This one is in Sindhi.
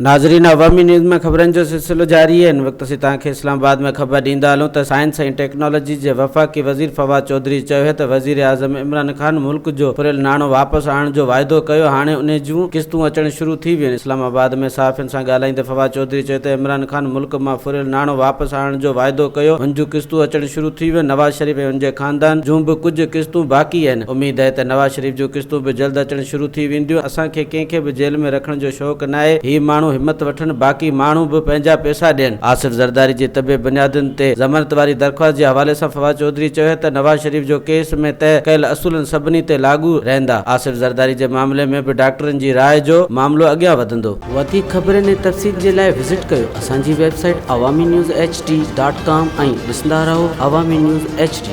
ناظرين عوامي نيوز ۾ خبرن جو سلسلو جاري آهي هن وقت اسين توهان کي اسلام آباد ۾ خبر ڏيندا هلون ته سائنس ۽ ٽيڪنالاجي جي وفاقي وزير فواد چوڌري چيو آهي ته وزيراعظم عمران خان ملڪ جو ڦريل ناڻو واپس آڻڻ جو واعدو ڪيو هاڻي انهي جون قسطون اچڻ شروع ٿي ويون آهن اسلام آباد ۾ صحافين سان ڳالهائيندي فواد چوڌري چيو ته عمران خان ملڪ مان ڦريل ناڻو واپس آڻڻ جو واعدو ڪيو هن جون قسطون اچڻ شروع ٿي ويون نواز شريف ۽ ان جي خاندان جون به ڪجهه قسطون باقي آهن اميد آهي ته نواز شريف جون قسطون به جلد اچڻ شروع ٿي وينديون اسان کي ڪنهن کي به جيل ۾ رکڻ جو شوق ناهي، هي ماڻهو همت وٺن، باقي ماڻهو به پنهنجا پئسا ڏين. آصف زرداري جي طبي بنيادن تي ضمانت واري درخواست جي حوالي سان فواد چوڌري چيو ته نواز شريف جو ڪيس ۾ طئه ڪيل اصولن سڀني تي لاڳو رهندا، آصف زرداري جي معاملي ۾ به ڊاڪٽرن جي راء جو معاملو اڳيان وڌندو. وڌيڪ خبرن ۽ تفصيل جي لاء وزٽ ڪيو اسان جي website Awami news H D dot com ۽ ڏسندا رهو عوامي نيوز ايڇ ڊي.